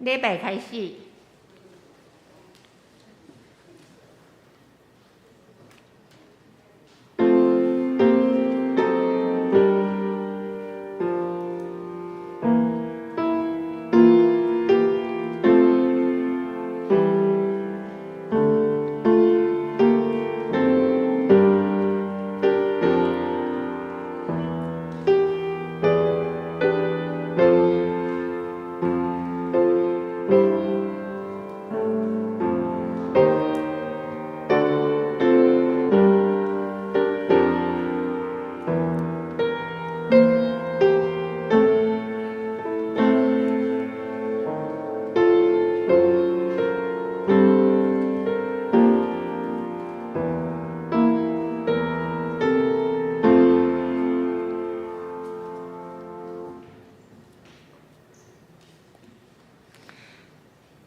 禮拜開始。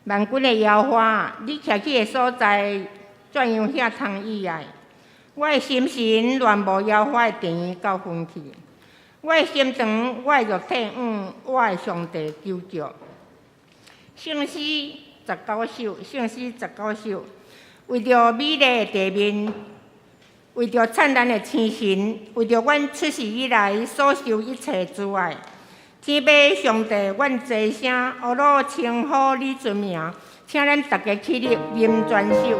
萬軍的耶和華，你徛起的所在，怎樣遐通意愛？我的心神戀慕耶和華的殿宇到遠去，我的心腸，我的肉體，向我的上帝求救。聖詩十九首，聖詩十九首，為著美麗的地面，為著燦爛的星辰，為著阮出世以來所受一切阻礙。天父上帝，阮齊聲呵咾稱呼你尊名，請咱逐家起立吟全首。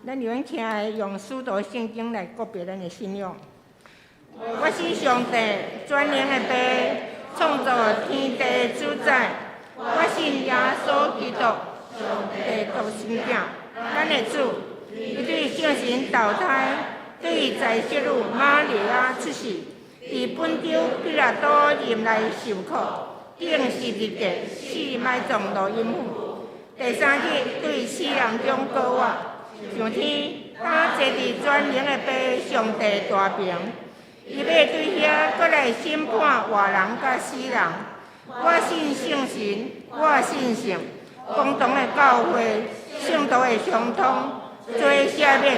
咱永起來用使徒聖經來告別咱的信仰。我信上帝，全能的父，創造天地的主宰。我信耶穌基督，上帝獨生子，咱的主。伊對聖神投胎，對宰洗女瑪利亞出世，佇本丟彼拉多任內受苦，釘十字架，死埋葬落陰府。第三日對死人中復活，上天，敢坐佇全能的父上帝大爿。伊欲對遐閣來審判活人佮死人。我信聖神，我信聖公同的教會，聖徒的相通，罪赦免，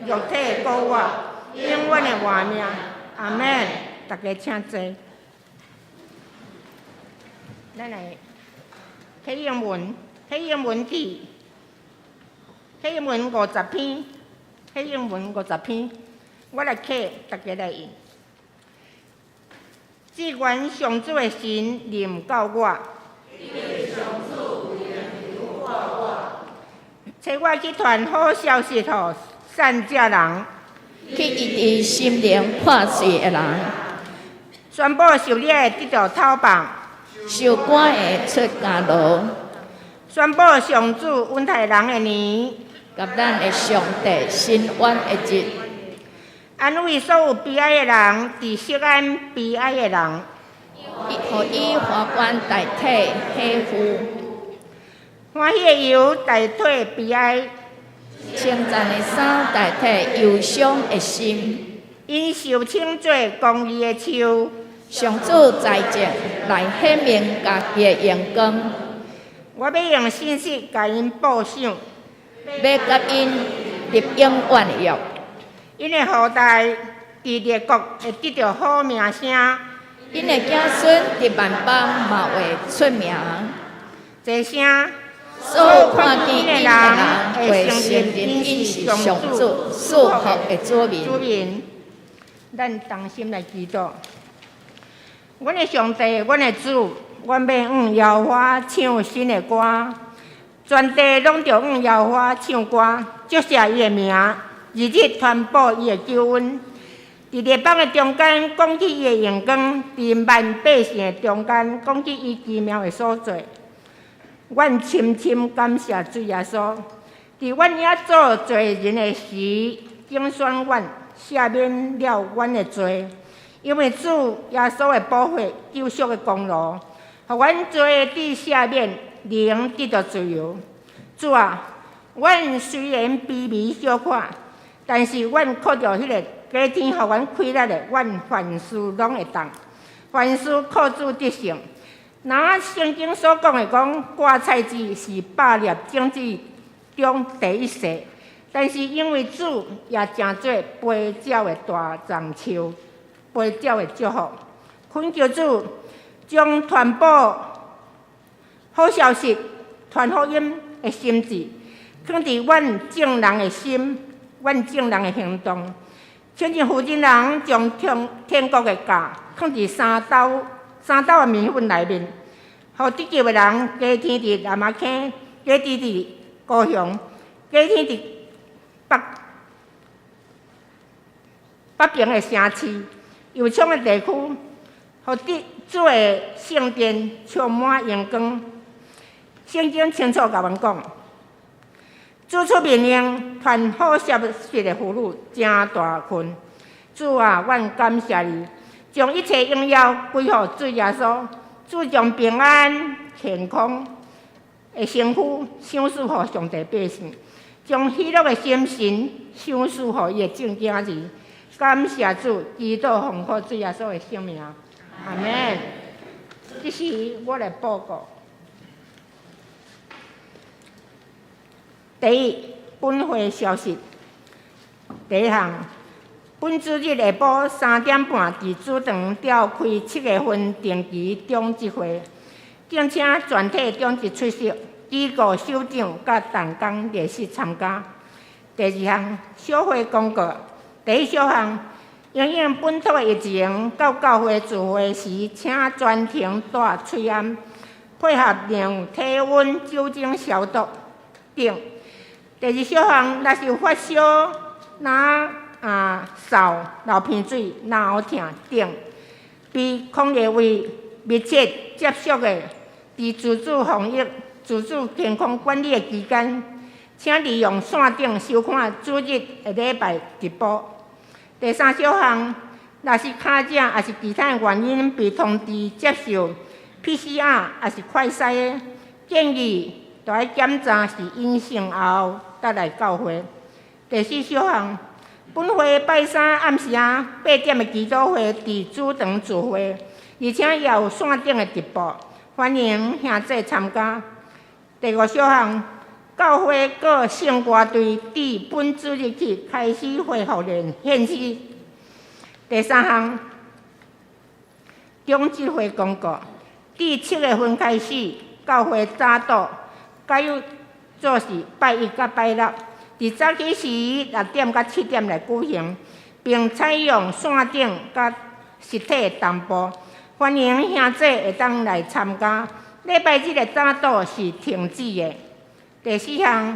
肉體的復活，永遠的活命。阿門。大家請坐。咱來啟應文，啟應文記，啟應文五十篇，啟應文五十篇，我來啟，大家來印。至懸上主的神臨到我，因為上主靈油膏我，差我去傳好消息予散隻人，去醫治心靈破碎的人，宣布受掠的得著透放，受關的出監牢，宣布上主恩待人的年，佮咱的上帝伸冤的日，安慰所有悲哀的人，佇錫安悲哀的人，予以花冠代替火烌，歡喜的油代替悲哀，稱讚的衫代替憂傷的心。𪜶受稱做公義的樹，上主栽種來顯明家己的榮光，我欲用信實共𪜶報賞，欲佮𪜶立永遠的約。𪜶的後代佇列國會得著好名聲，𪜶的子孫佇萬邦嘛會出名。這聲所有看見𪜶的人會承認𪜶是上主賜福的子民。子民，咱同心來祈禱。阮的上帝，阮的主，阮欲向耶和華唱新的歌，全地攏著向耶和華唱歌，祝謝伊的名，日日傳布伊的救恩。佇列邦的中間講起伊的榮光，佇萬百姓的中間講起伊奇妙的所做。阮深深感謝主耶穌，佇阮猶做罪人的時，揀選阮，赦免了阮的罪。因為主耶穌的寶血救贖的功勞，予阮罪得赦免，靈得著自由。主啊，阮雖然卑微小可，但是阮靠著彼个加添予阮氣力的，阮凡事攏會當，凡事靠主得勝。若聖經所講的講，割菜籽是百粒種子中第一細，但是因為主也成做飛鳥的大樟樹，飛鳥的祝福。懇求主將傳播好消息、傳福音的心志，囥佇阮眾人的心，阮眾人的行動。親像負責人將天天國的酵囥佇三斗的麵粉內面，予得救的人加添佇南仔坑，加添佇高雄，加添佇北邊的城市、右昌的地區，予得主的聖殿充滿榮光。聖經清楚共阮講，主出命令，傳好消息的婦女誠大群。主啊，阮感謝你，將一切榮耀歸予主耶穌。主將平安、健康的身軀賞賜予上帝百姓，將喜樂的心神賞賜予伊的眾囝兒。感謝主，祈禱奉靠主耶穌的聖名，阿門。這是我來報告。第一，本會消息。第一項，本主日下晡3點半，佇主堂召開7月份定期長執會，敬請全體長執出席，機構首長佮同工列席參加。第二項，小會公告。第一小項，因應本土的疫情，到教會聚會時，請全程戴喙罨，配合量體溫、酒精消毒等。第二小項，若是有發燒、若嗽、流鼻水、咽喉疼等，被控列為密切接觸的，佇自主防疫、自主健康管理的期間，請利用線頂收看主日的禮拜直播。第三小項，若是跤者抑是其他原因被通知接受 PCR 抑是快篩的，建議著愛檢查是陰性後，才來教會。第四小項，本會拜三暗時仔8點的祈禱會佇主堂聚會，而且也有線頂的直播，歡迎兄弟參加。第五小項，教會各聖歌隊佇本主日起開始恢復練獻詩。第三項，長執會公告，佇7月份開始，教會早禱改做是拜一佮拜六，佇早起時6點到7點來舉行，並採用線頂佮實體同步，歡迎兄弟會當來參加。禮拜日的早禱是停止的。第四項，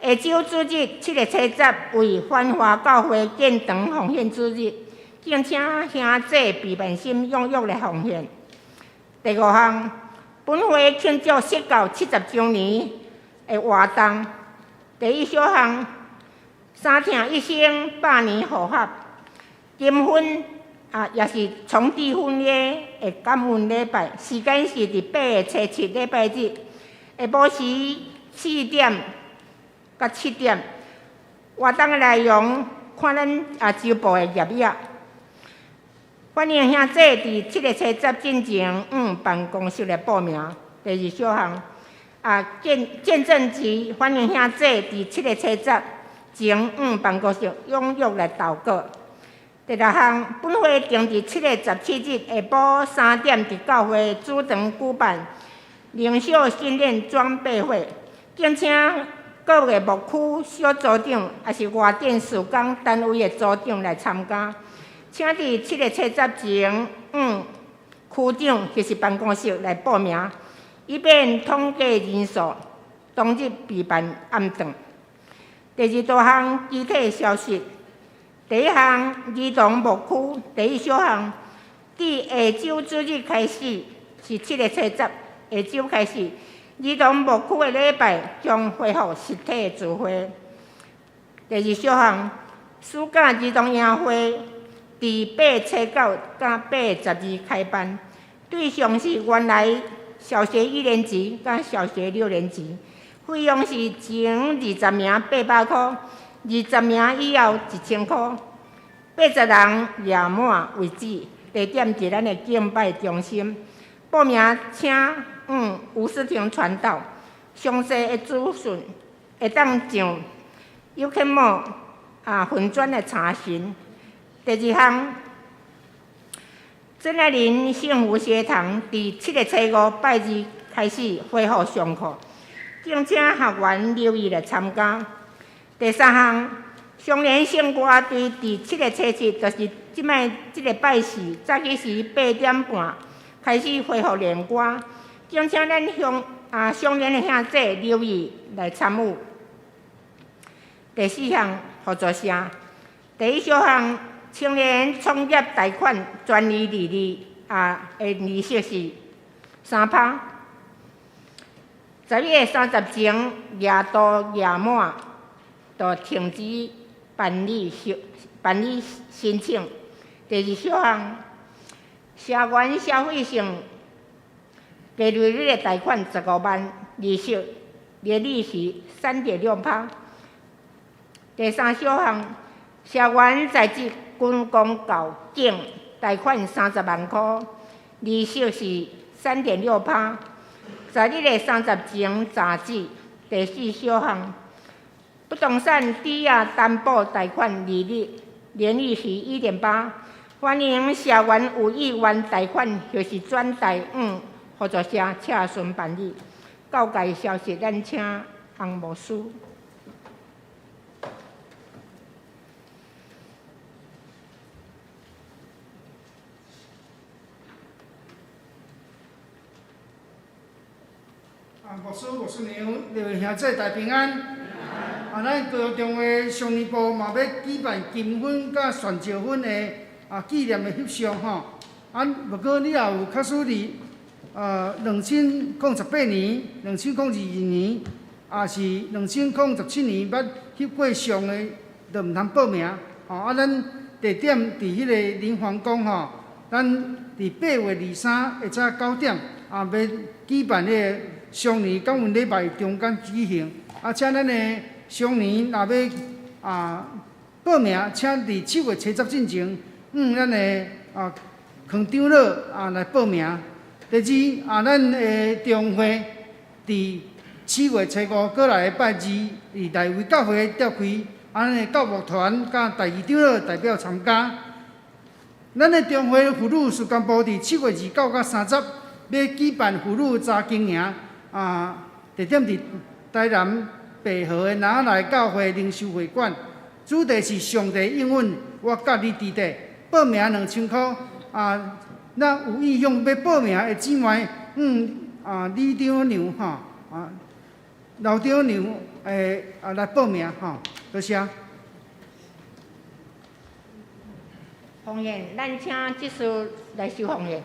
下週主日7月初10為繁華教會建堂奉獻主日，敬請兄弟備萬心踴躍來奉獻。第五項，本會慶祝釋教70週年的活動。第一小項，三疼一生百年好合，金婚啊，也是重締婚約的感恩禮拜，時間是佇8月初7禮拜日下晡時4點到7點。活動的內容看咱啊周報的頁頁。歡迎兄弟佇7月初10進前往辦公室來報名。第二小項，啊見證集，歡迎兄弟佇7月初10前往辦公室踴躍來投稿。第六項，本會定佇7月17日下晡3點，佇教會主堂舉辦靈修訓練裝備會，敬請各個牧區小組長，抑是外展事工單位的組長來參加。請佇7月初10前往區長或是辦公室來報名，以便統計人數，當日備辦暗頓。第二大項具體消息。第一項，兒童牧區第一小項，佇下週主日開始，是7月初10下週開始，兒童牧區的禮拜將恢復實體聚會。第二小項，暑假兒童營會佇8月初9到8月12開辦，對象是原來小學一年級佮小學六年級，費用是前20名800箍。20名以後1000箍，80人額滿為止。地點佇咱的敬拜中心。報名請往吳思婷傳道。詳細的資訊會當上有肯莫啊粉專來查詢。第二項，曾愛玲幸福學堂佇7月初5拜二開始恢復上課，敬請學員留意來參加。第三項，雙聯聖歌隊佇7月初7，就是這擺這個拜四早起時8點半開始恢復練歌，敬請咱鄉啊雙聯的兄弟留意來參與。第四項合作社，第一小項青年創業貸款專利利率啊的利息是3趴，10月30前額度額滿，就停止辦理申請。第二小項，社員消費性低利率的貸款15萬，利息年利息3.6%。第三小項，社員在職軍公教警貸款30萬箍，利息是3.6%。11月30前截止。第四小項，不動產抵押擔保貸款利率年利息1.8，歡迎社員有意願貸款或是轉貸往合作社洽詢辦理。教界消息，咱請洪牧師。啊，牧師、牧師娘，各位兄弟大平安。啊，咱高中的少年部嘛欲舉辦金婚佮旋石婚的啊紀念的翕相吼。啊，毋過你若有假使佇2018年、2022年，抑是2017年捌翕過相的，就毋通報名。吼，啊，咱地點佇彼个林皇宮吼，咱佇8月23下早9點啊，欲舉辦彼个雙年感恩禮拜中間舉行。啊，請咱的雙年若欲啊報名，請佇7月70進前，向咱的啊康長老啊來報名。第二啊，咱的中會佇7月5閣來的拜二，佇大衛教會召開，啊，咱的教牧團佮大二長老代表參加。咱的中會婦女事工部佇7月29佮30，欲舉辦婦女查經營，啊，地點佇台南白河的拿來教會靈修會館，主題是上帝應允，我佮你佇底。報名2000箍，啊，若有意向欲報名的姊妹，啊，李長娘吼，啊，劉長娘啊來報名吼，多謝。奉獻，咱請執事來收奉獻。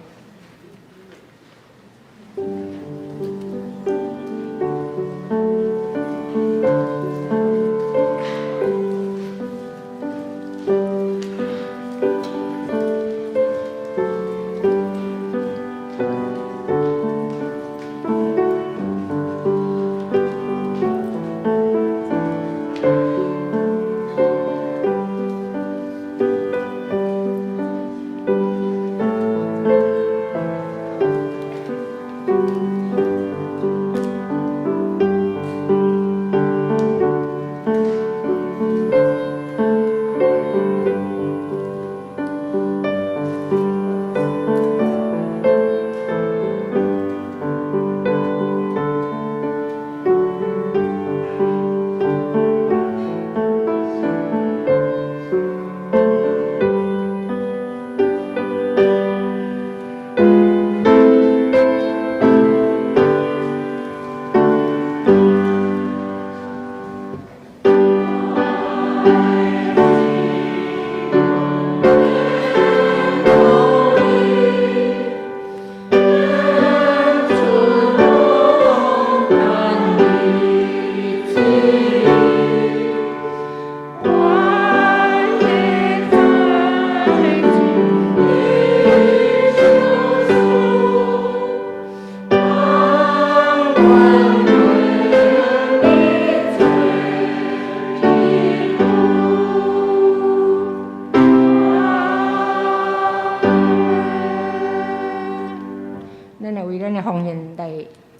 咱來為咱的奉獻來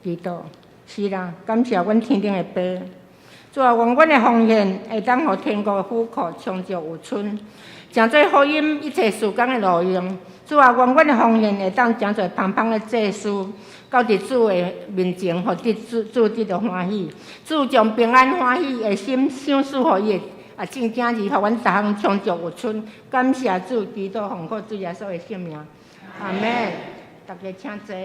祈禱。是啦，感謝阮天頂的爸。主啊，願阮的奉獻會當予天國的府庫充足有春，成做福音一切事工的路用。主啊，願阮的奉獻會當成做芳芳的祭司，交佇主的面前，予得主主得著歡喜。主將平安歡喜的心賞賜予伊的啊，正囝兒，予阮逐項充足有春。感謝主，祈禱奉靠主耶穌的聖名，阿們。大家請坐。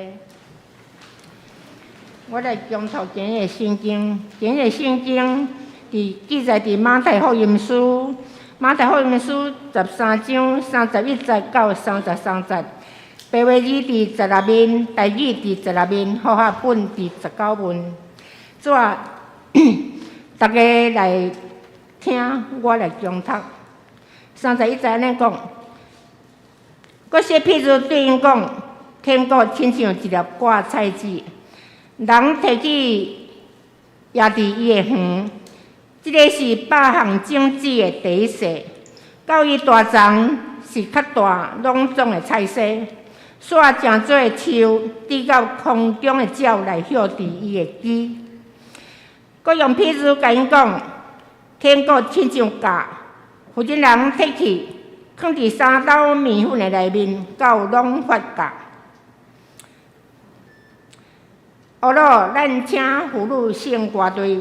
我來講讀今日的聖經，今日的聖經佇記載佇馬太福音書，馬太福音書13章31節到33節。白話字佇16面，台語佇16面，和合本佇19面。主啊，大家來聽我來講讀。31節按呢講，閣說譬喻對𪜶講，天國親像一粒掛菜籽，人提去掖佇伊的園。這个是百項種子的第一細，到伊大欉是較大攏總的菜踅，煞成做樹，直到空中的鳥來歇佇伊的枝。閣用譬喻共𪜶講，天國親像酵，婦人人提去，囥佇三斗麵粉的內面，到攏發酵。好囉，咱請婦女聖歌隊。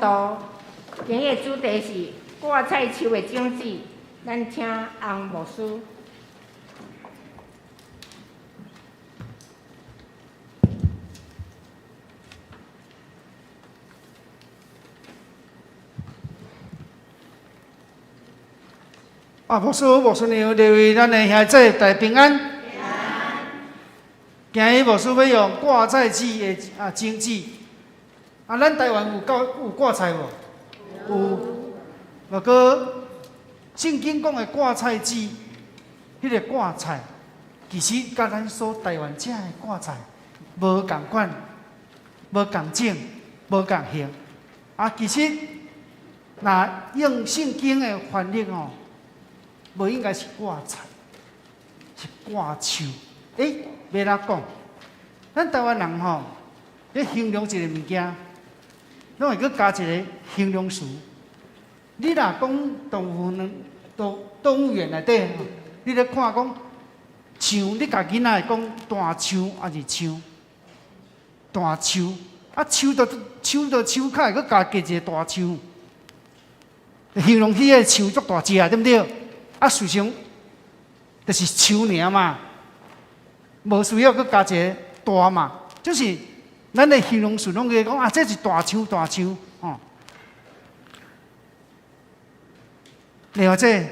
道。今日的主題是掛菜樹的種子，咱請洪牧師。啊，牧師、牧師娘，各位咱的兄弟大家平安。今日牧師欲用掛菜子的種子。啊，咱台灣有夠有掛菜無？有。毋過聖經講的掛菜子，彼個掛菜，其實佮咱所台灣食的掛菜無仝款，無仝種，無仝形。啊，其實若用聖經的翻譯吼，無應該是掛菜，是掛樹。欸，欲按怎講？咱台灣人吼，咧形容一个物件，攏會閣加一个形容詞。你若講動物園，動物園內底，你咧看講象，你共囡仔會講大象抑是象？大樹，啊樹就樹就樹跤會閣加加一個大樹，形容彼個樹足大隻，對毋對？啊，事實上就是樹爾嘛，無需要閣加一個大嘛，就是咱的形容詞攏會講啊，這是大樹大樹吼。另外這，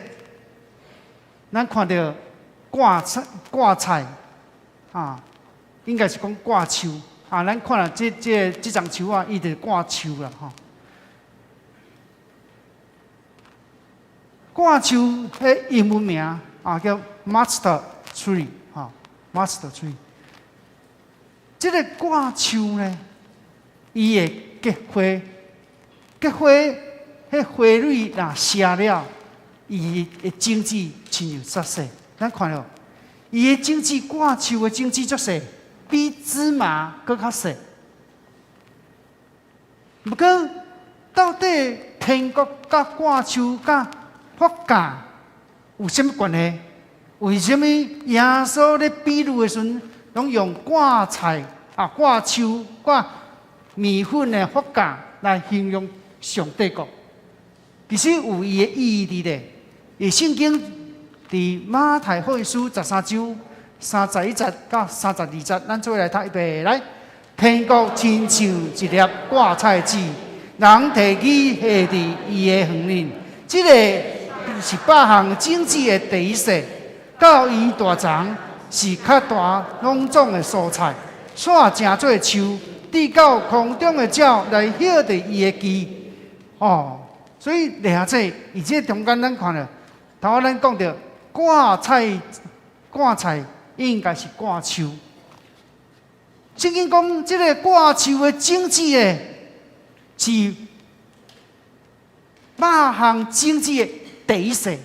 咱看著掛菜掛菜啊，應該是講掛樹啊。咱看啦，這這這叢樹啊，伊就掛樹啦吼。掛樹彼英文名啊叫 mustard tree 吼，mustard tree。這个掛樹呢，伊會結花，結花，彼花蕊若謝了，伊的種子親像細細。咱看著，伊的種子掛樹的種子足細，比芝麻閣較細。毋過，到底天國佮掛樹佮發芽有啥物關係？為啥物耶穌咧比喻的時陣，攏用掛菜啊、掛樹、掛麵粉的發芽來形容上帝國？其實有伊的意義佇咧。伊聖經佇馬太福音書13章31節到32節，咱做伙來讀一遍來。天國親像一粒掛菜子，人提去下佇伊的園裡。這個是百項種子的第一細，到伊大欉是較大攏總的蔬菜，煞成做樹，直到空中的鳥來歇佇伊的枝。哦，所以掠這，伊這中間咱看著，頭仔咱講著掛菜，掛菜應該是掛樹。聖經講，這个掛樹的種子的，是百項種子的第一細。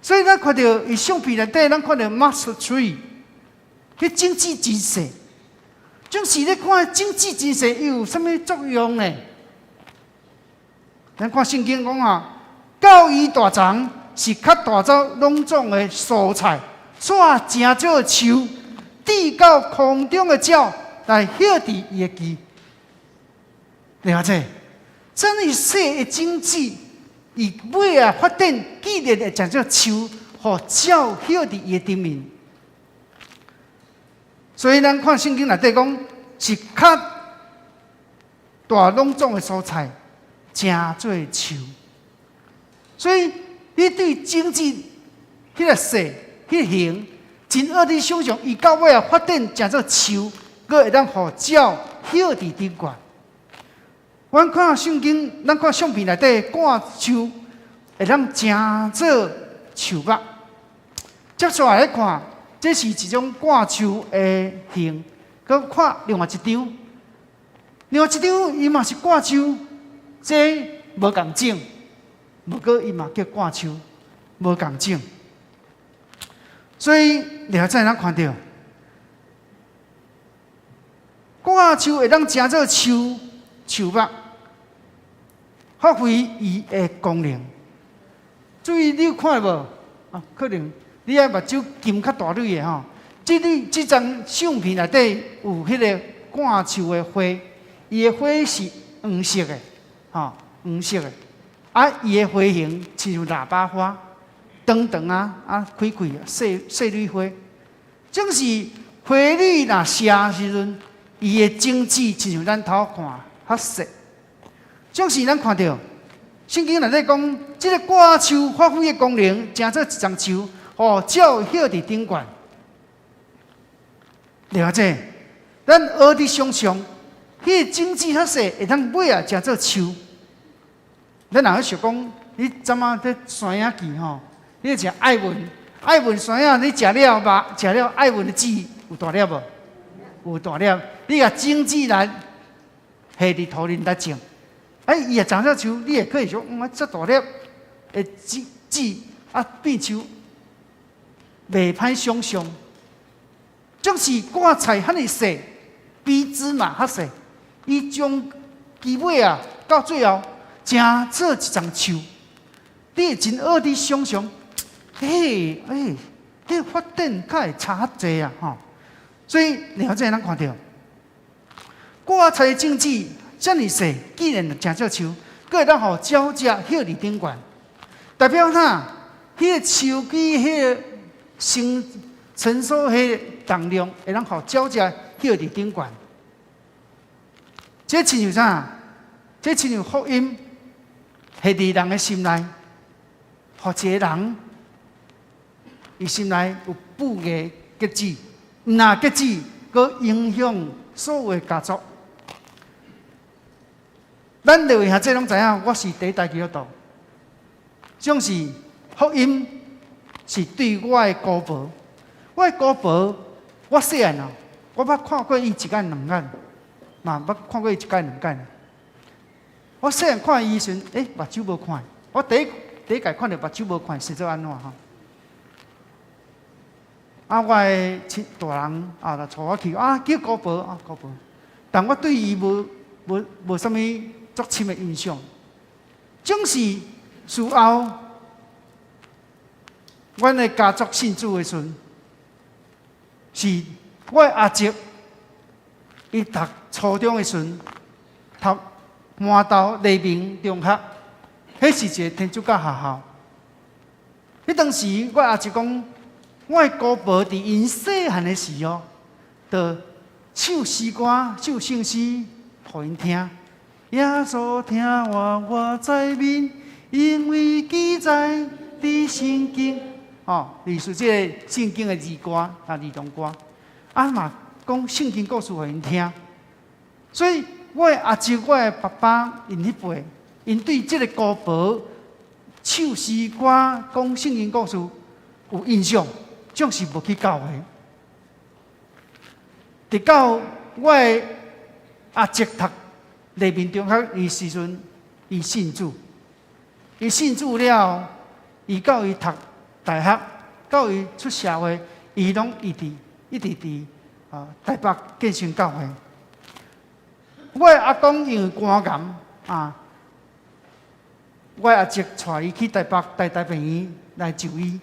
所以咱看著伊相片內底，咱看著 mustard tree，彼種子真細。總是咧看種子真細，伊有啥物作用呢？咱看聖經講啊，到伊大欉是較大做攏總的蔬菜，煞成做樹，直到空中的鳥來歇佇伊的枝。了解？這麼細的種子，伊尾仔發展，竟然會成做樹，予鳥歇佇伊的頂面。所以咱看聖經內底講，是較大攏總的蔬菜，成做樹。所以你對種子彼个細、彼个形，真惡你想象，伊到尾仔發展成做樹，閣會當予鳥歇佇頂懸。阮看聖經，咱看相片內底掛樹會當成做樹木。接下來看，這是一種掛樹的形。閣看另外一張，另外一張伊嘛是掛樹，這無仝種，毋過伊嘛叫掛樹，無仝種。所以，你還在咱看著掛樹會當成做樹樹木，發揮伊的功能。注意，你有看無？啊，可能你愛目睭金較大蕊的吼。這裡這張相片內底有彼个捾樹的花，伊的花是黃色的，吼，黃色的。啊，伊的花型親像喇叭花，長長啊，啊，開開細細蕊花。總是花蕊若謝時陣，伊的種子親像咱頭看較細。總是咱看著聖經內底講，這个捾樹發揮的功能，成做一叢樹，予鳥歇佇頂懸。了解？咱學佇想像，彼个種子較細，會當尾仔成做樹。咱若去想講，你怎啊佇山仔墘吼？你食愛文，愛文山仔，你食了肉，食了愛文的籽有大粒無？有大粒。你共種子來下佇土裡來種，哎，伊也長做樹，你會可以說，嗯，這大粒的籽籽啊變樹，袂歹想象。總是掛菜遐爾細，比芝麻較細，伊將其尾啊，到最後成做一叢樹，你會真學佇想象，嘿，欸，彼發展較會差較濟啊，吼！所以了解咱看著，掛菜的種子遮爾細，竟然成做樹，閣會當予鳥隻歇佇頂懸，代表啥？彼个樹枝，彼个成承受彼个重量，會當予鳥隻歇佇頂懸。這親像啥？這親像福音下佇人的心內，予一个人伊心內有布藝結子，毋若結子，閣影響所有的家族。咱各位兄弟攏知影，我是第一代基督徒，總是福音是對我的姑婆，我的姑婆，我細漢啊，我捌看過伊一眼兩眼，嘛捌看過伊一擺兩擺。我細漢看伊時陣，欸，目睭無看。我第一第一擺看著目睭無看，是做按怎吼？啊，我的親大人啊，就帶我去啊，叫姑婆啊，姑婆。但我對伊無無無啥物足深的印象。總是事後，阮的家族信主的時陣，是我的阿叔，伊讀初中的時陣，讀饅頭黎明中學，彼是一个天主教學校。彼當時我阿叔講，我的姑婆佇𪜶細漢的時候，就唱詩歌、唱聖詩，予𪜶聽。耶穌疼我，我知明，因為記載佇聖經。哦，類似這个聖經的兒歌啊，兒童歌。啊嘛，講聖經故事予𪜶聽。所以，我的阿叔、我的爸爸，𪜶彼輩，𪜶對這个姑婆唱詩歌、講聖經故事有印象，總是無去教會。直到我的阿叔讀黎明中學伊時陣，伊信主，伊信主了後，伊到伊讀大學，到伊出社會，伊攏一直一直佇啊台北建成教會。我的阿公因為肝癌啊，我阿叔帶伊去台北台大病院來就醫。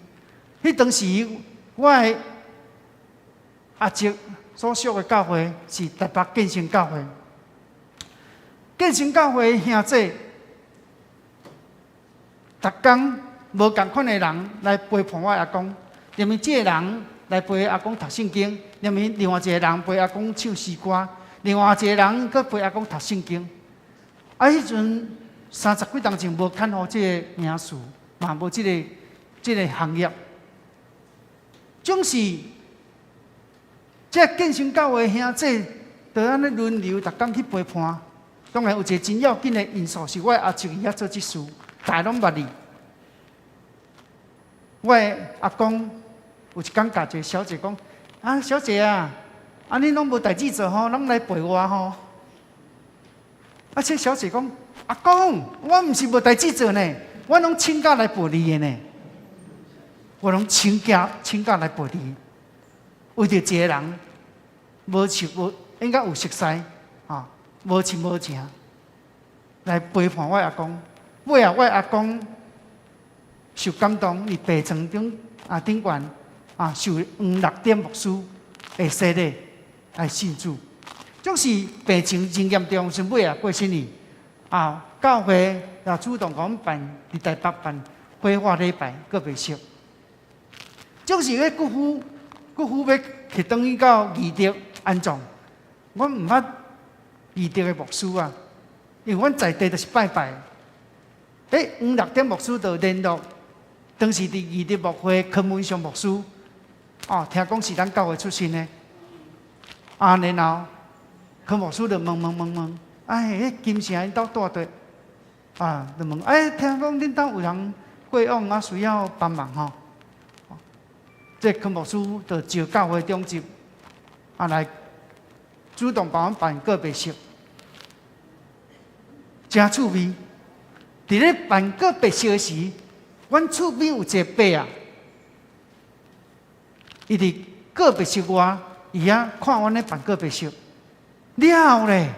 彼當時，我的阿叔所屬的教會是台北建成教會。建成教會兄弟，逐工無仝款的人來陪伴我阿公，踮伊這个人來陪阿公讀聖經，踮伊另外一個人陪阿公唱詩歌，另外一個人閣陪阿公讀聖經。啊，彼陣三十幾冬前無看護這个名詞，嘛無這个行業，總是這建成教會兄弟，就按呢輪流逐工去陪伴。當然有一個真要緊的因素，是我阿叔伊遐做執事，大家攏捌伊。我的阿公有一工共一个小姐講：啊，小姐啊，啊你攏無代誌做吼，攏來陪我吼。啊，這小姐講：阿公，我毋是無代誌做呢，我攏請假來陪你的呢。我攏請假請假來陪你，為著一個人無熟無應該有熟似啊，無親無情來陪伴我阿公。尾仔我阿公受感動，佇病床頂啊頂懸啊，受黃六點牧師的洗禮來信主。總是病情真嚴重，先尾啊過身去。啊，教會也主動講辦佇台北辦火化禮拜，告別式。總是彼骨灰，骨灰欲提轉去到義德安葬，阮毋捌義德的牧師啊，因為阮在地就是拜拜。欸，黃六點牧師就聯絡當時佇義德牧會柯文祥牧師，哦，聽講是咱教會出身的。啊，然後柯牧師就問問問問，哎，彼金城𪜶兜蹛佗，啊，就問，哎，聽講恁兜有人過往啊，需要幫忙吼。這柯牧師就召教會長執啊來主動幫阮辦告別式，誠趣味。佇咧辦告別式的時，阮厝邊有一個伯仔，伊佇告別式外，伊遐看阮咧辦告別式，了後咧，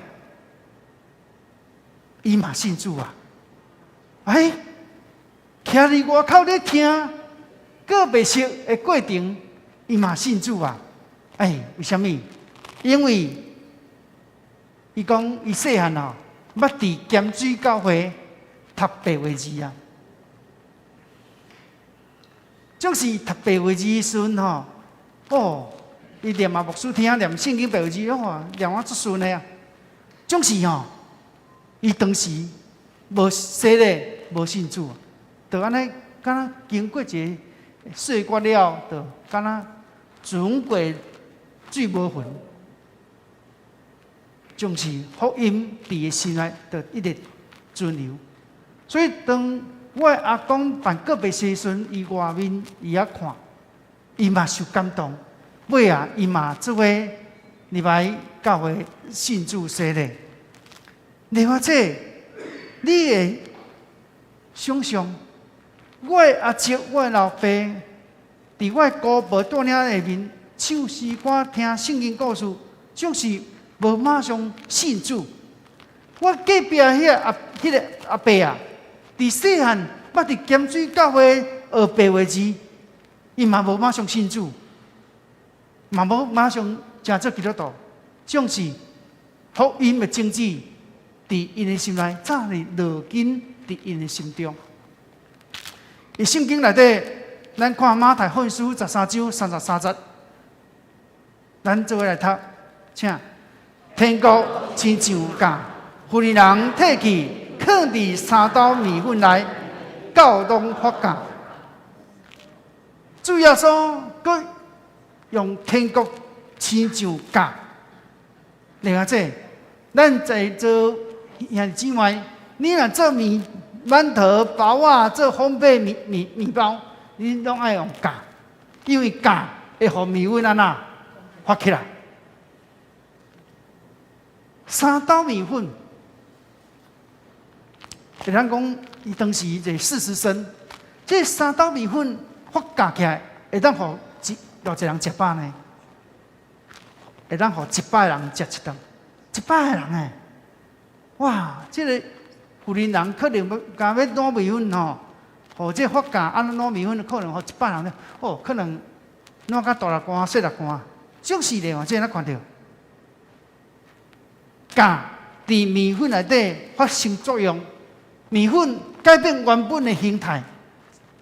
伊嘛信主啊！哎，徛佇外口咧聽告別式的過程，伊嘛信主啊！哎，為啥物？因為伊講伊細漢哦，捌佇咸水教會讀白話字啊。總是讀白話字的時陣吼，哦，伊念啊牧師聽念聖經白話字，哦，念啊足順的啊。總是吼，伊當時無洗禮，無信主，就按呢，敢若經過一个歲月了，就敢若船過水無痕。總是福音佇伊心內就一直存留。所以當我的阿公辦告別式時陣，伊外面伊遐看，伊嘛受感動。尾仔，伊嘛做伙入來教會信主洗禮。另外這，你會想象，我的阿叔、我的老爸，佇我的姑婆帶領下面唱詩歌、聽聖經故事，總是無馬上信主。我隔壁彼個阿伯啊，佇細漢捌佇咸水教會學白話字，伊嘛無馬上信主，嘛無馬上成做基督徒，總是福音的種子佇𪜶的心內，早已烙根佇𪜶的心中。佇聖經內底，咱看馬太福音書13章33節，咱做伙來讀，請。天國親像酵，婦人提去，囥佇三斗麵粉內，到攏發酵。主耶穌閣用天國親像酵，另外這，咱在座兄弟姊妹，你若做麵饅頭、包仔、做烘焙麵包，你攏愛用酵，因為酵會予麵粉按怎發起來。三斗麵粉，會當講伊當時一40升，這三斗麵粉發酵起來，會當予偌濟人食飽呢？會當予100個人食一頓，100個人欸！哇！這个婦人可能欲敢欲滷麵粉吼，予這發酵按怎滷麵粉，可能予100人哦，可能滷甲大粒汗、細粒汗，總是咧，這咱看著。酵佇麵粉內底發生作用，麵粉改變原本的形態，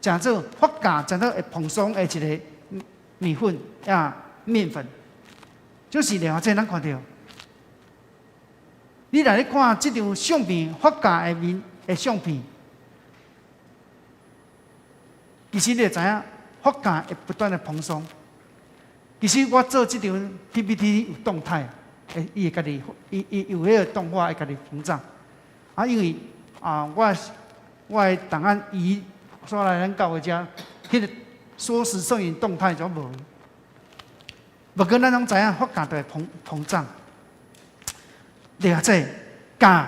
成做發酵，成做會蓬鬆的一个麵粉啊麵粉。就是咧，這咱看著。你若咧看這張相片，發酵的麵的相片，其實你會知影發酵會不斷的蓬鬆。其實我做這張 PPT 有動態。會，伊會家己，伊伊有彼个動畫會家己膨脹。啊，因為啊，我的檔案移煞來咱教會遮，彼个縮時攝影動態就無。不過咱攏知影，發酵就會膨脹。另外，這酵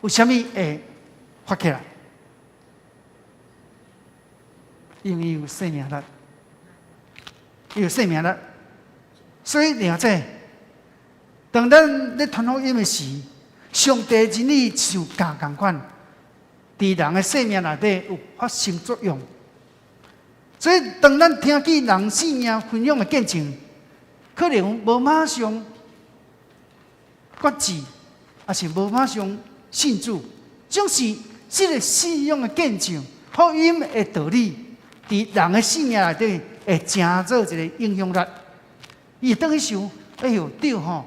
有啥物會發起來？因為有生命力，有生命力，所以另外這。當咱咧傳福音的時，上帝真理像酵仝款，佇人的生命內底有發生作用。所以，當咱聽見人生命分享的見證，可能無馬上決志，抑是無馬上信主，總是這个信仰的見證、福音的道理，佇人的生命內底會成做一个影響力。伊會轉去想，哎喲，對吼，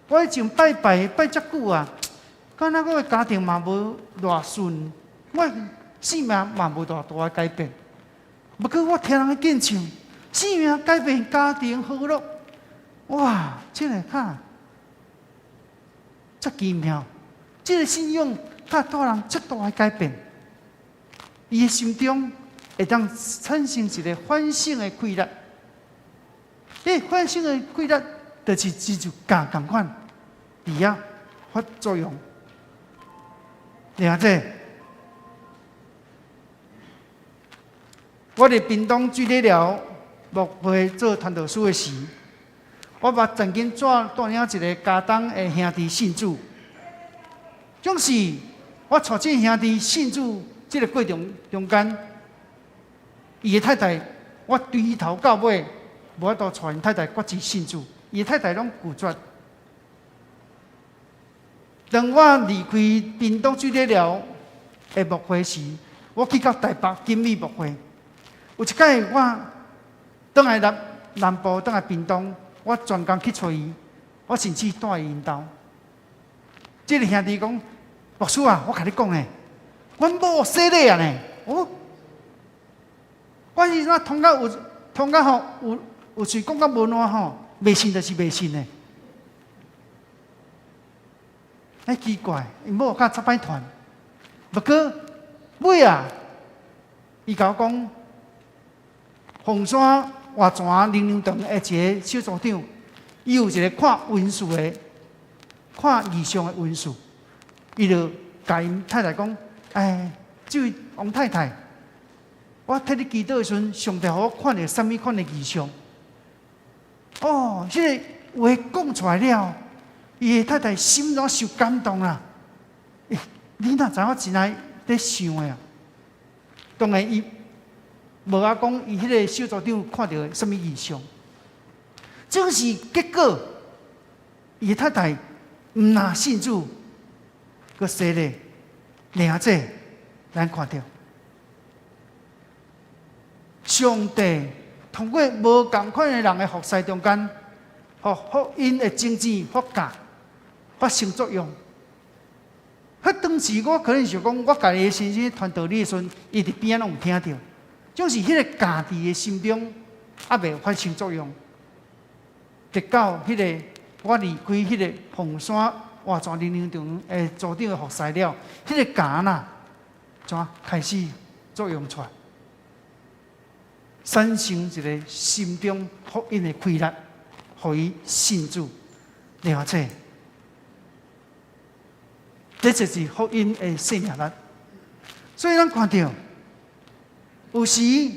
我以前拜拜拜遮久啊，敢若我的家庭嘛無偌順，我生命嘛無偌大的改變。不過我聽人的見證，生命改變，家庭和樂，哇，這个較遮奇妙，這个信仰佮帶人遮大的改變，伊的心中會當產生一个反省的氣力。這个反省的氣力，就是親像鉀仝款，佇遐發作用。了解？我佇屏東水里寮牧會做傳道師的時，我捌曾經帶領一个家東的兄弟信主。總是我帶這个兄弟信主這个過程中間，伊的太太，我對頭到尾無法度帶𪜶太太決志信主，伊的太太攏拒絕。當我離開屏東水里寮的牧會時，我去到台北錦里牧會。有一擺我轉來南部，轉來屏東，我專工去揣伊，我甚至蹛伊𪜶兜。這个兄弟講：牧師啊，我共你講呢，阮某洗禮啊呢。哦，我彼陣通甲有通甲吼有有喙講甲無爛吼，袂信就是袂信的。哎，奇怪，𪜶某較遮歹傳。不過尾啊，伊共我講，鳳山活泉靈糧堂的一个小組長，伊有一个看運勢的、看異象的運勢，伊就共𪜶太太講：哎，這位王太太，我替你祈禱的時陣，上帝予我看著啥物款的異象？哦，這个話講出來了，伊的太太心攏受感動啦。欸，你哪知我真愛咧想的啊？當然，伊無愛講伊彼个小組長看著啥物異象，這是結果。伊的太太毋若信主，閣洗禮，領這咱看著，上帝通過無仝款的人的服侍中間，予福音的種子發芽，發生作用。彼當時我可能想講，我共伊的先生傳道理的時陣，伊佇邊仔攏有聽著，總是彼个鉀佇伊的心中猶未發生作用，直到彼个我離開彼个鳳山活泉靈糧堂的組長的服侍了，彼个鉀啦，怎開始作用出來，產生一个心中福音的氣力，予伊信主，了解。這就是福音的生命力。所以咱看著，有時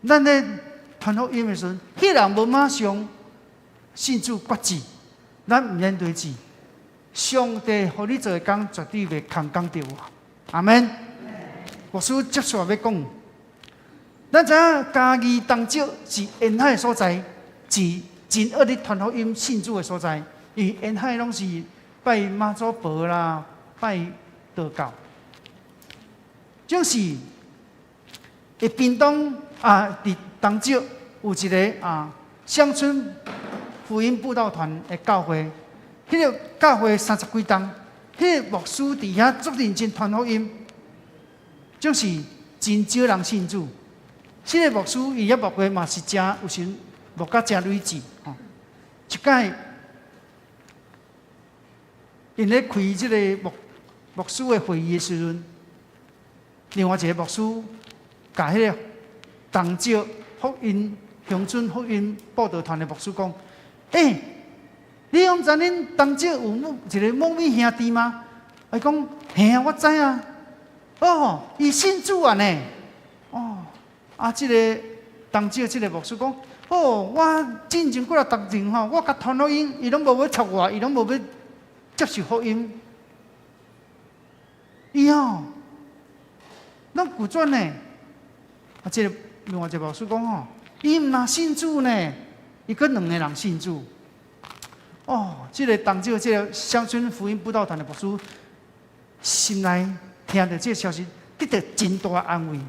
咱咧傳福音的時陣，彼人無馬上信主決志，咱毋免推辭。上帝予你做的工，絕對袂空講著我。阿門。牧師接續欲講，咱知影嘉義東石是沿海的所在，是真惡咧傳福音信主的所在，因為沿海攏是拜媽祖婆啦，拜道教。總是佇屏東啊，佇東石有一个啊鄉村福音佈道團的教會，彼个教會三十幾冬，彼个牧師佇遐足認真傳福音，總是真少人信主。這个牧師伊遐牧會嘛是誠有時牧甲誠睿智吼，一擺𪜶咧開這个牧師的會議的時陣，另外一个牧師共彼个東石福音鄉村福音佈道團的牧師講：欸，你攏知恁東石有某一个某米兄弟嗎？伊講：嘿啊，我知啊。哦，伊信主啊呢。哦，啊，這个東石這个牧師講：哦，我進前幾若逐日吼，我共傳福音，伊攏無欲插我，伊攏無欲接受福音。伊吼，攏拒絕呢。啊，這个另外一個牧師講吼，伊毋若信主呢，伊閣兩个人信主。哦，這个東石這个鄉村福音佈道團的牧師，心內聽著這个消息，得著真大安慰。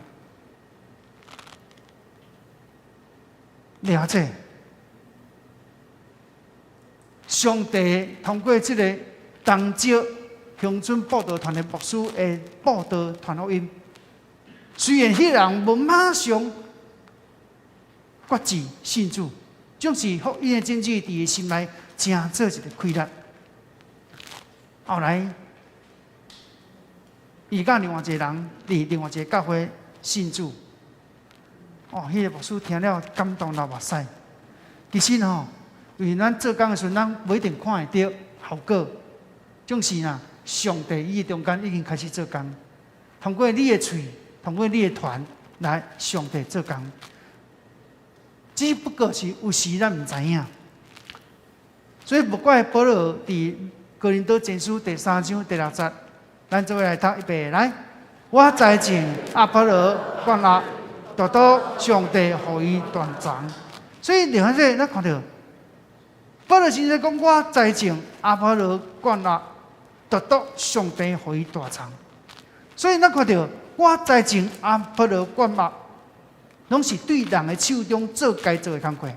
了解，上帝通過這个東石鄉村佈道團的牧師的佈道傳福音，雖然彼人無馬上決志信主，總是福音的種子佇伊心內成做一个氣力。後來，伊佮另外一个人佇另外一个教會信主。哦，彼个牧師聽了感動流目屎。其實吼，因為咱做工的時陣，咱無一定看會著效果。總是呐，上帝伊中間已經開始做工，通過你的喙，通過你的傳來上帝做工。只不過是有時咱毋知影，所以無怪保羅佇哥林多前書第三章第六節，咱做伙來讀一遍來。我栽種，亞波羅灌溉，獨獨上帝予伊大長。所以另外這咱看著，保羅先生講我栽種，亞波羅灌溉，獨獨上帝予伊大長。所以咱看著我栽種，亞波羅灌溉，攏是對人的手中做該做的工課。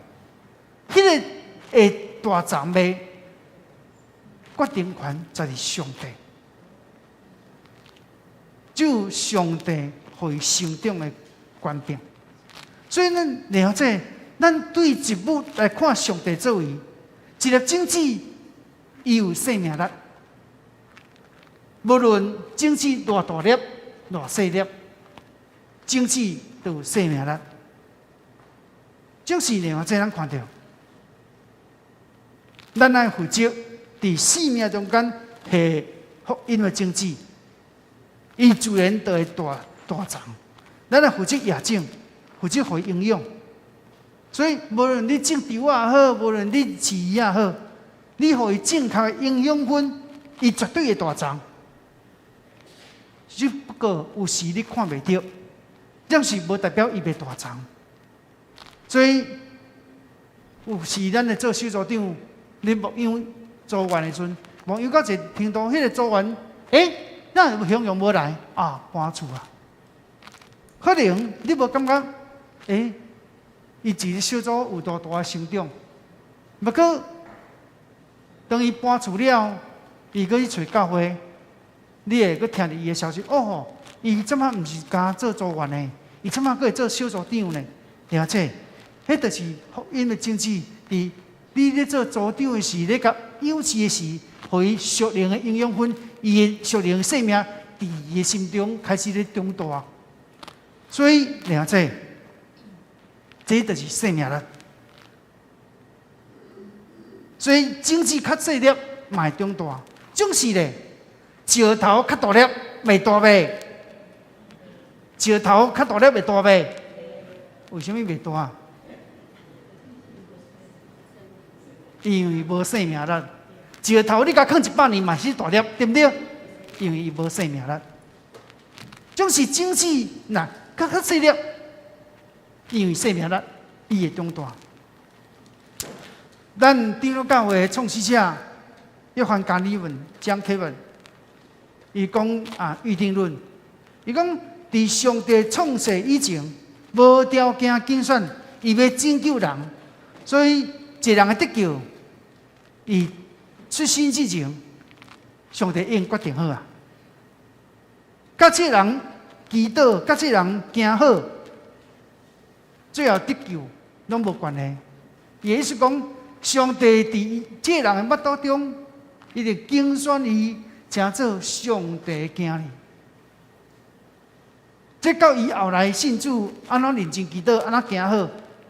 彼个會大長的決定權就是上帝，只有上帝予伊成長的權柄。所以咱了解，咱對植物來看上帝作為，一粒種子，伊有生命力。無論種子偌大粒、偌細粒，種子都有生命力。就是另外這咱看著，咱愛負責佇生命中間下福音的種子，伊自然就會大大長。咱愛負責野種，負責予伊營養。所以，無論你種稻也好，無論你飼魚也好，你予伊正確的營養分，伊絕對會大長。只不過有時你看袂著，但是無代表伊袂大長。所以有時咱咧做小組長，你牧養組員的時陣，牧養到一個程度，彼個組員，欸，哪有形容無來啊？搬厝啊？可能你無感覺，欸，伊一個小組有多大的成長？不過當伊搬厝了，伊閣去揣教會，你會閣聽著伊的消息，哦，伊這擺毋是干做組員的，伊這擺閣會做小組長呢。了解，彼就是福音的種子，佇你咧做組長的時，咧共養飼的時，予伊屬靈的營養分，伊的屬靈生命佇伊的心中開始咧長大。所以了解，這就是生命力。所以種子較細粒嘛會長大，總是咧石頭較大粒袂大袂？石頭較大粒會大袂？為啥物袂大？因為無生命力。石頭你共囥100年嘛是大粒，對毋對？因為伊無生命力。總是種子若較較細粒，因為生命力，伊會長大。咱長老教會的創始者約翰加爾文 John Calvin，伊講啊預定論，伊講佇上帝創世以前，無條件揀選，伊欲拯救人，所以一個人的得救，伊出生之前，上帝已經決定好啊。佮這個人祈禱，佮這個人行好，最後得救攏無關係。伊意思講，上帝佇這個人的腹肚中，伊就揀選伊，成做上帝的囝兒。這佮伊後來信主，按怎認真祈禱，按怎行好，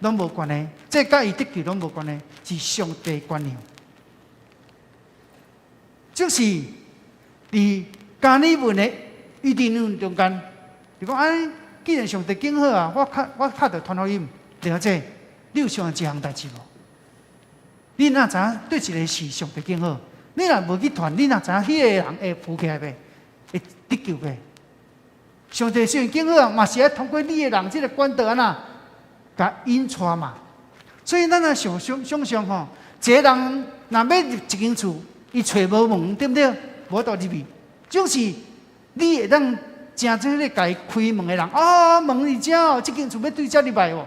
攏無關係。這佮伊得救攏無關係，是上帝關念。就是佇加爾文的預定論中間，就講哎，既然上帝揀好啊，我較著傳福音，了解？你有想過這項代誌無？你哪知影對一个是上帝揀好？你若無去傳，你哪知影彼個人會扶起來袂？會得救袂？上帝雖然揀好啊，嘛是愛通過你的人這个管道按怎，共引帶嘛。所以咱若想想想像吼，一個人若欲入一間厝，伊揣無門，對毋對？無法度入去。總是你會當成做彼個共伊開門的人。哦，門佇遮哦，這間厝欲對遮入來無？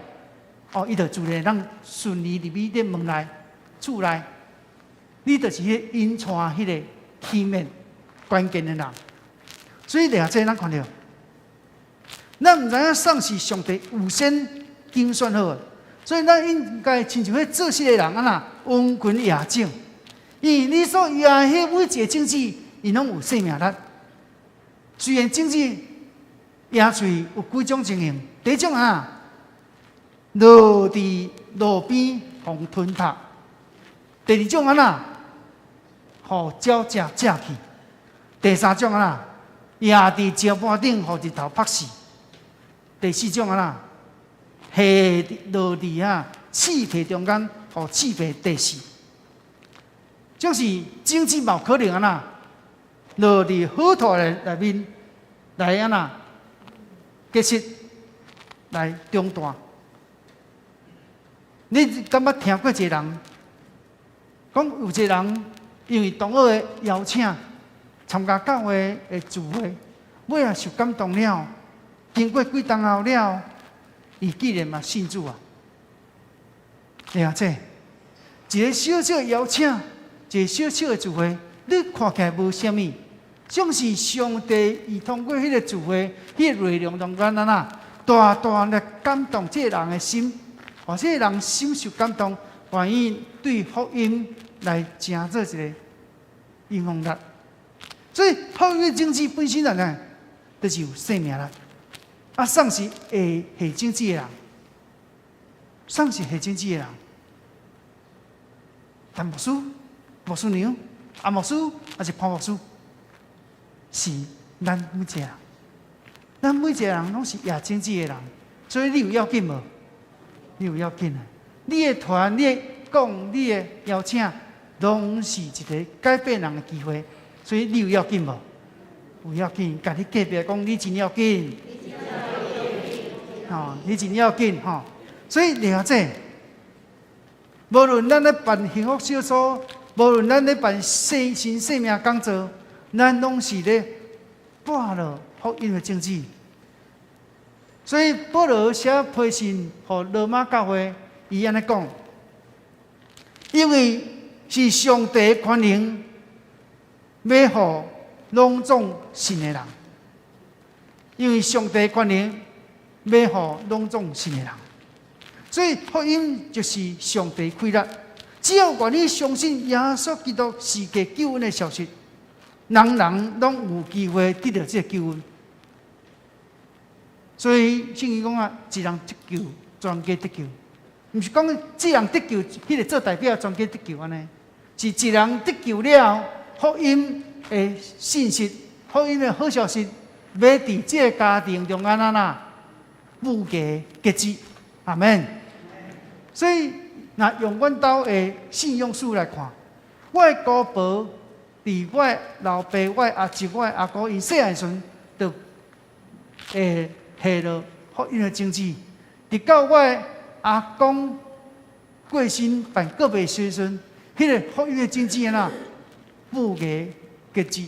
哦，伊就自然會當順利入去這門內、厝內。你就是彼個引帶彼個起面關鍵的人。所以掠這咱看著，咱毋知影啥是上帝預先揀選好的，所以咱應該親像彼做穡的人按怎殷勤掖種，因為你所掖彼每一个種子，伊攏有生命力。雖然種子掖出去有幾種情形，第一種啊，落佇路邊予吞蠶；第二種按怎，予鳥食食去；第三種按怎，掖佇石盤頂，予日頭曝死；第四種按怎，下落佇啊刺皮中間，予刺皮躛死。就是種子嘛有可能按怎，落佇好土內面來按怎結實來長大。你敢捌聽過一个人講有一个人因為同學的邀請參加教會的聚會，尾仔受感動了，經過幾冬後了，伊竟然嘛信主啊！會啊，這一个小小的邀請，一個小小的聚會，你看起來無啥物，總是上帝伊通過彼個聚會，彼個內容中間按怎大大來感動這個人的心，予這個人心受感動，願意對福音來成做一个影響力。所以福音種子本身來講，就是有生命力。啊，啥是會下種子的人？啥是下種子的人？陳牧師、牧師娘、阿牧師，抑是潘牧師？是咱每一个人，咱每一个人攏是掖種子的人，所以你有要緊無？你有要緊啊！你的傳、你的講、你的邀請，攏是一个改變人的機會。所以你有要緊無？有要緊，共你隔壁講，你真要緊。吼，你真要緊吼。所以了解，無論咱咧辦幸福小組，無論咱咧辦新生命講座，咱攏是咧播落福音的種子。所以保羅寫批信予羅馬教會，伊按呢講，因為是上帝權能，欲予攏總信的人，因為上帝權能欲予攏總信的人，所以福音就是上帝氣力。只要願意相信耶穌基督是個救恩的消息，人人攏有機會得著這个救恩。所以聖經講啊，一人得救，全家得救，毋是講一人得救，彼个做代表全家得救按呢，是一人得救了，福音的信息，福音的好消息，欲佇這个家庭中間按怎布下結子，阿門。所以，若用阮兜的信仰史來看，我的姑婆佇我的老爸、我的阿叔、我的阿姑𪜶細漢時陣，就會下落福音的種子，直到我的阿公過身辦告別式時陣，彼个福音的種子按怎布下結子。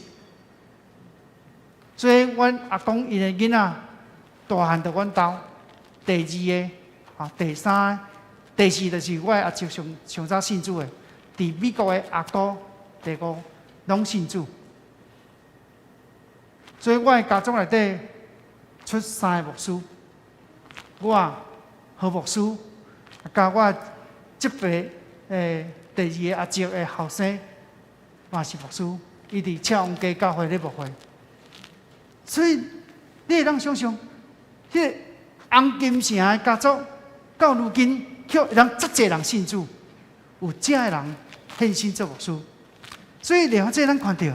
所以，阮阿公𪜶的囡仔大漢佇阮兜，第二个啊，第三个，第四就是我的阿叔上上早信主的，佇美國的阿姑，第五攏信主。所以，我的家族內底出三个牧師，我何牧師，佮我這輩第二个阿叔的後生嘛是牧師，伊佇赤王街教會咧牧會。所以你會當想像，彼个紅金城的家族到如今，卻會當遮濟人信主，有遮的人獻身做牧師。所以了這咱看著，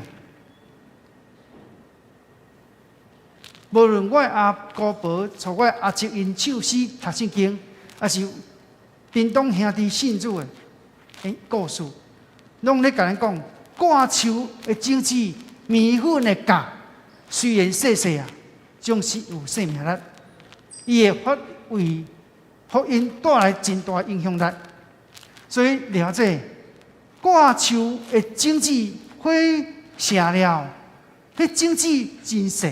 無論我的阿姑婆帶我阿叔𪜶唱詩讀聖經，抑是屏東兄弟信主的故事，攏咧共咱講，掛樹的種子、麵粉的莢，雖然細細啊，總是有生命力。伊會發為福音帶來真大影響力。所以了解，掛樹的種子火成了，彼種子真細，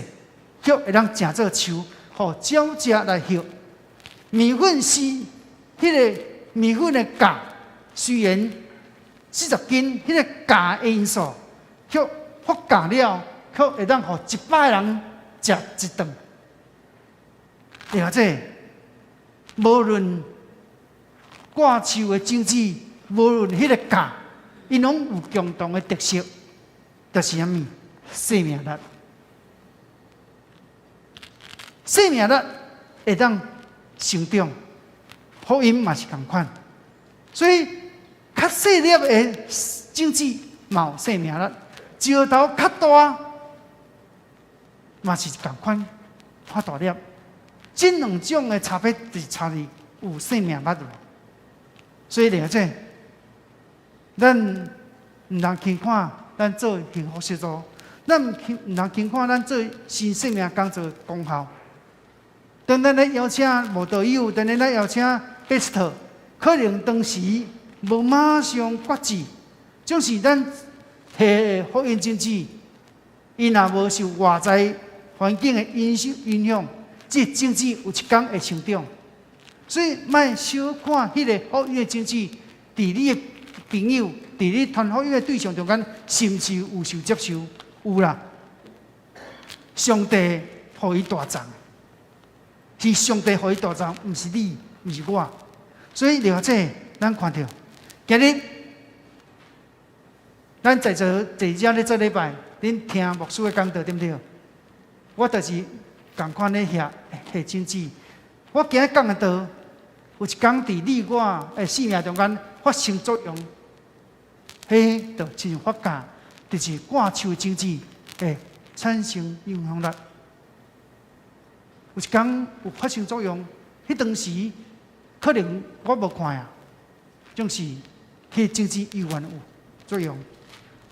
卻會當成做樹，予鳥食來歇。麵粉絲，彼個麵粉的價雖然40斤，彼個價的因素，卻發酵了，卻會當予100人食一頓。或者，無論掛樹的種子，無論彼個價，𪜶攏有共同的特色，就是啥物？生命力。生命力會當成長，福音嘛是仝款。所以較細粒的種子嘛有生命力，石頭較大嘛是仝款，較大粒。這兩種的差別，就是差佇有生命力無。所以了解，咱毋通輕看咱做幸福小組，咱毋通輕看咱做新生命工作功效。當咱咧邀請慕道友，當咱咧邀請 pastor，可能當時無馬上決志，總是咱提福音種子，伊若無受外在環境的因素影響，這種子有一天會成長。所以莫小看彼個福音的種子，佇你的朋友、佇你傳福音的對象中間，是毋是有受接受？有啦。上帝予伊大欉，是上帝予伊大欉，毋是你，毋是我。所以了解，咱看著，今日咱在座坐遮咧做禮拜，恁聽牧師的講道對毋對？我就是仝款咧遐下種子。我今日講的道，有一工佇你我的生命中間發生作用，彼就親像發酵，就是掛樹的種子會產生影響力。有一工有發生作用，彼當時可能我無看啊，總是彼種子猶原有作用。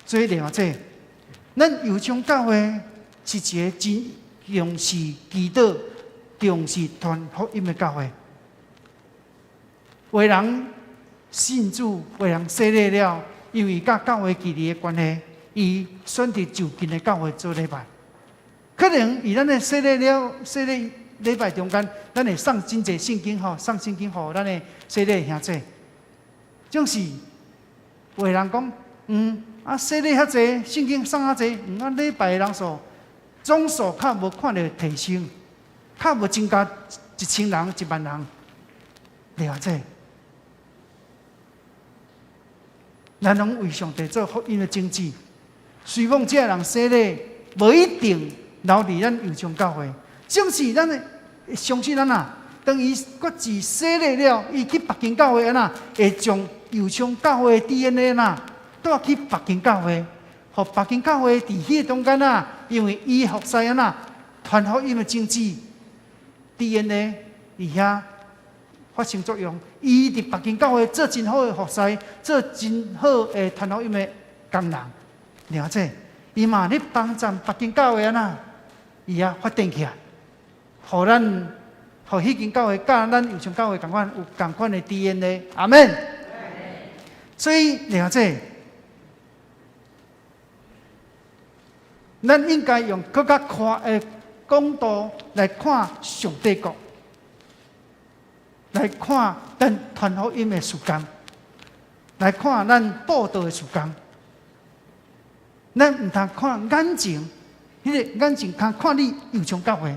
所以了解，咱右昌教會是一個真重視祈禱、重視傳福音的教會。有的人信主，有的人洗禮了，因為佮教會距離的關係，伊選擇就近的教會做禮拜。可能佇咱的洗禮了、洗禮禮拜中間，咱會送真濟聖經吼，送聖經予咱的洗禮兄弟。總是有的人講，啊，洗禮遐濟，聖經送遐濟，啊，禮拜的人數總數較無看著提升，較無增加1000人、1萬人，了解。咱攏為上帝做福音的種子，雖講這個人洗禮，無一定留佇咱右昌教會，總是咱相信咱啊，當伊決志洗禮了，伊去別間教會按怎，會將右昌教會的 DNA 呐帶去別間教會，予別間教會佇彼個中間啊，因為伊服侍按怎，傳福音的種子 DNA 佇遐發生作用。伊佇別間教會做真好的服侍，做真好的傳福音的工人，了解。伊嘛咧幫助別間教會按怎，伊也發展起來，予咱，予彼間教會佮咱右昌教會仝款有仝款的 DNA，阿門。所以了解，咱應該用閣較寬的廣度來看上帝國，來看咱傳福音的事工，來看咱佈道的事工。咱毋通看眼前，彼個眼前通看你右昌教會，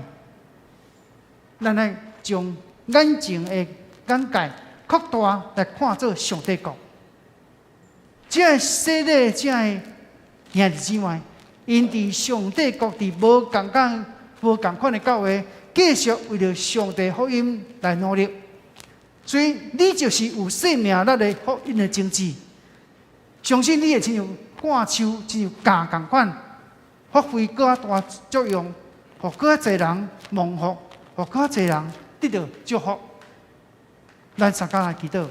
咱愛將眼前的眼界擴大來看做上帝國。這个洗禮，這个兄弟姊妹，𪜶佇上帝國佇無仝款、無仝款的教會，繼續為著上帝福音來努力。所以你就是有生命力的福音的種子。相信你會親像掛樹，親像莢仝款，發揮閣較大作用，予閣較濟人蒙福，予閣較濟人得著祝福。咱三工來祈禱。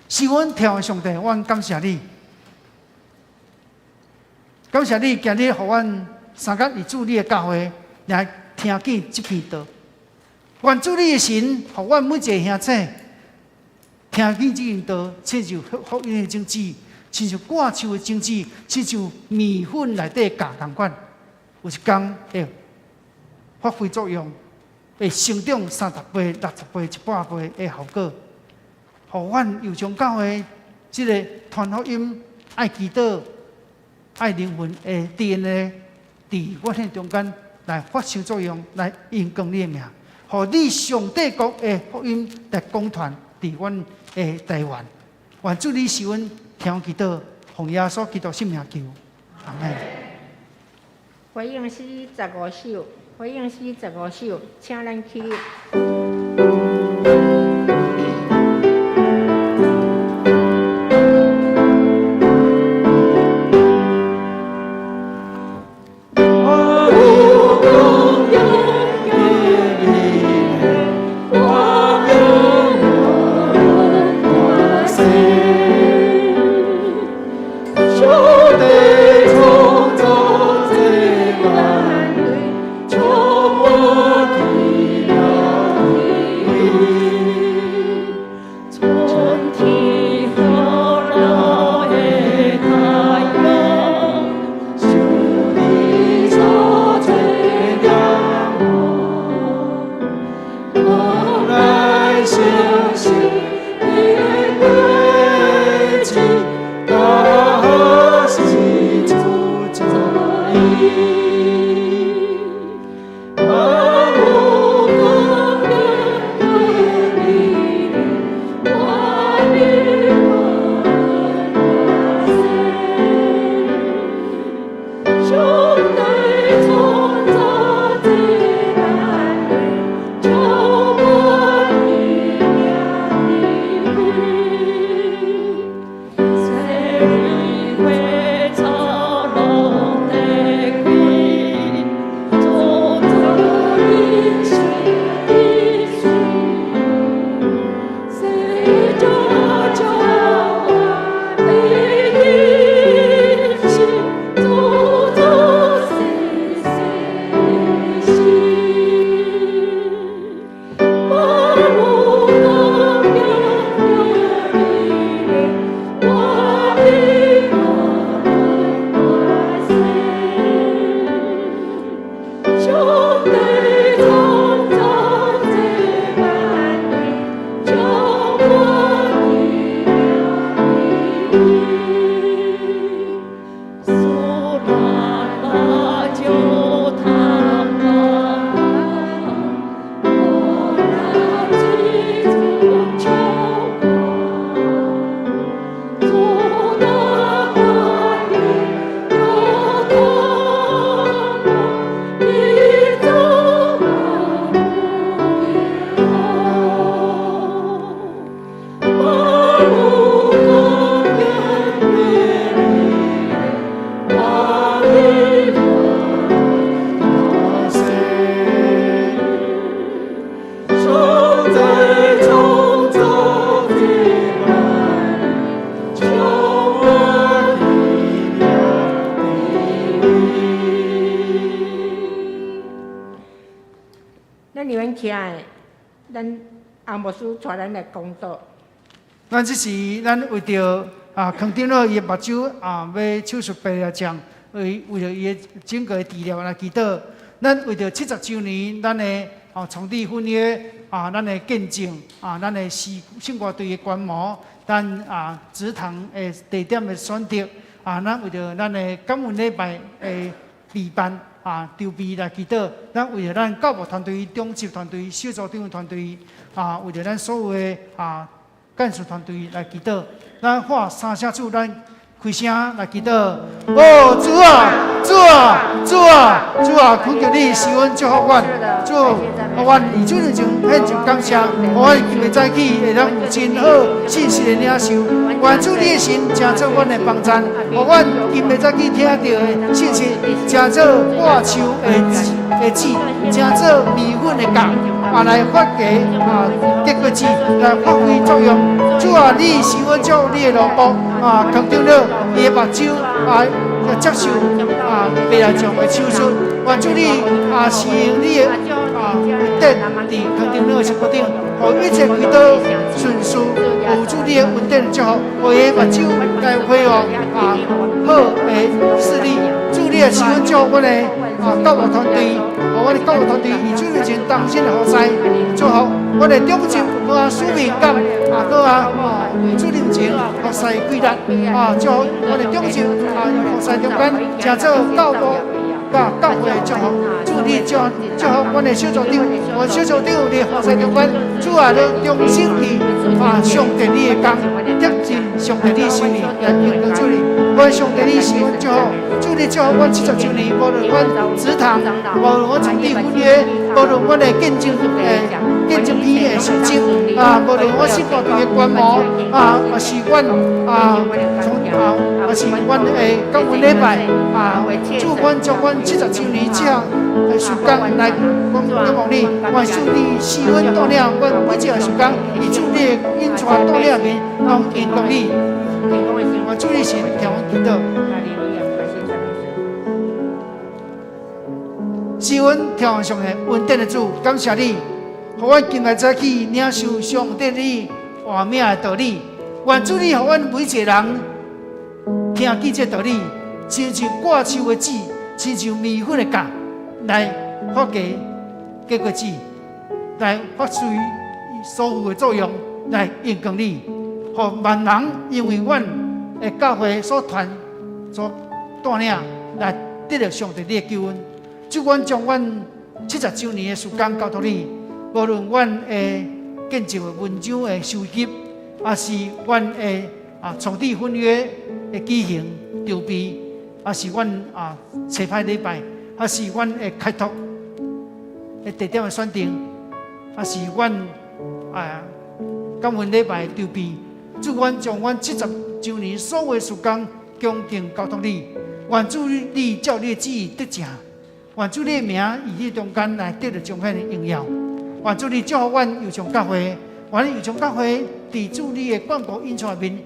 是阮天父上帝，阮感謝你，感謝你今日予阮三工佇主你的教會來聽見這篇道。願主你的神，予阮每一個兄弟聽見這篇道，親像福音的種子，親像掛樹的種子，親像麵粉內底鉀仝款，有一工會發揮作用，會成長30倍、60倍、100倍的效果。予阮右將教會這个傳福音、愛祈禱、愛靈魂的 DNA，佇阮的中間來發生作用，來榮光你的名，予你上帝國的福音來廣傳佇阮的台灣。願主你賜阮聽祈禱，奉耶穌基督聖名求，阿門。回應詩十五首，回應詩十五首，請咱起立。咱入阮起來，咱洪牧師帶咱來講道。咱這時，咱為著啊，康長老伊的目睭啊，欲手術白內障，為著伊的整個的治療來祈禱。咱為著70週年，咱的啊創立婚約啊，咱的見證啊，咱的詩聖歌隊的觀摩，咱啊植堂的地點的選擇啊，咱為著咱的感恩禮拜的備辦啊，籌備來祈禱。咱為著咱教牧團隊、長執團隊、小組長團隊啊，為著咱所有的啊幹事團隊來祈禱。咱喊三聲主，咱開聲來祈禱。哦，主啊，主啊，主啊，主啊，懇求你賜恩祝福阮，主，予阮以主的情獻上感謝，予阮今日早起會當有真好信息的領受。願主你的神成做阮的幫贊，予阮今日早起聽到的信息，成做掛樹的籽，成做麵粉的酵，啊來發芽啊結果子，來發揮作用。主啊，你賜阮祝你的奴僕啊，康長老伊的目睭啊，接受啊白內障的手術。願主你啊，施用你的啊恩典，佇空中兩个身躯頂，予一切開刀順序，有主你的恩典祝福，予伊的目睭來恢復啊好的視力。主你的施恩祝福阮的啊教牧團隊，予阮的教牧團隊以主面前同心的服侍，祝福阮的長執閣較使命感啊，閣較啊主面前服侍規力啊，祝福阮的長執啊服侍中間，成做教牧佮教會的祝福。主你祝祝福阮的小組長，阮小組長佇服侍中間，主啊，你忠心佇啊上帝你的工，得盡上帝你心意來榮耀主你。願上帝你施恩祝福，主你祝福阮70週年，無論阮植堂，無論阮創立婚約，無論阮的見證誒見證篇的收集啊，無論阮信徒隊的觀摩啊，也是阮啊從啊，也是阮的感恩禮拜啊，主阮將阮70週年這項的時間來講感謝你，願主你施恩帶領阮每一個時間，以主你的引帶帶領面，攏榮耀你。願主你神聽阮祈禱。施恩天上的恩典的主，感謝你，予阮今日早起領受上帝你活命的道理。願主你予阮每一個人聽見這道理，親像掛樹的籽，親像麵粉的角，來發芽結果子，來發揮所有的作用，來榮光你，予萬人因為阮的教會所傳所帶領，來得著上帝你的救恩。主，阮將阮70週年的時間交託你，無論阮的見證的文章的收集，抑是阮的啊創締婚約的舉行籌備，抑是阮啊齊派禮拜，抑是阮的開拓的地點的選定，抑是阮啊感恩禮拜的籌備。主，阮將阮70週年所有的時間恭敬交託你，願主你照你的旨意得成。願主你的名佇彼中間來得著彰顯的榮耀。願主你祝福阮右上教會，願右上教會佇主你的眷顧引帶面，予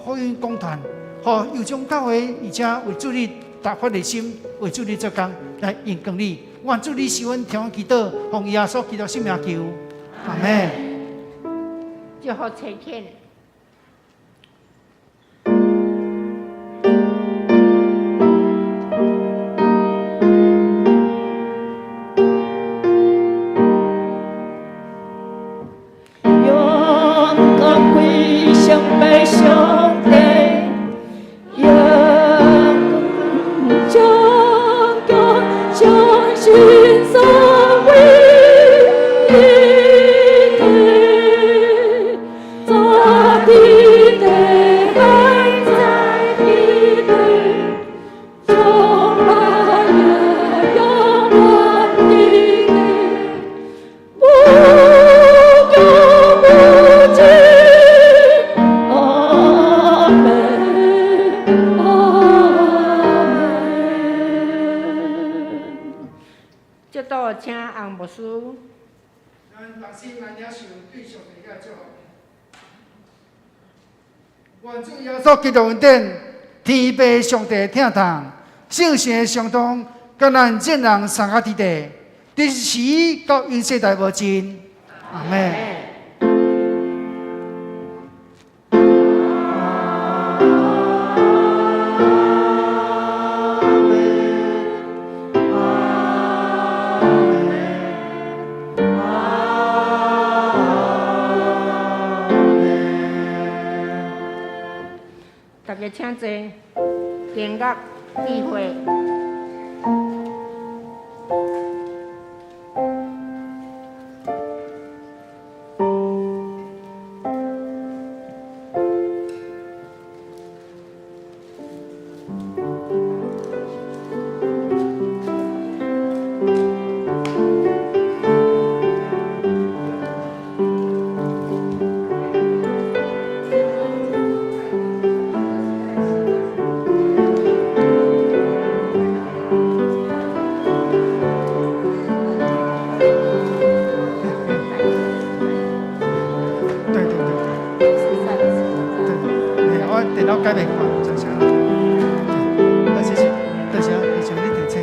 福音廣傳，予右上教會，而且為主你大發熱心，為主你做工來榮光你。願主你施恩聽阮祈禱，奉耶穌基督聖名求，阿門。祝福齊天。勇敢歸向白上帝，勇敢將腳將心所為一體，在地的海，在地的，將來也永遠的地。無窮無盡，阿門，阿門。這倒請洪牧師。咱同心來領受對上帝的祝福。願主耶穌基督恩典、天父上帝的疼痛、聖神的相通，佮咱眾人三個佇地，直時到永世代無盡。阿門。大家請坐，訂閱聚會。對對對對，嘿，我電腦改袂看，真啥？對，謝謝，多謝，多謝你提醒。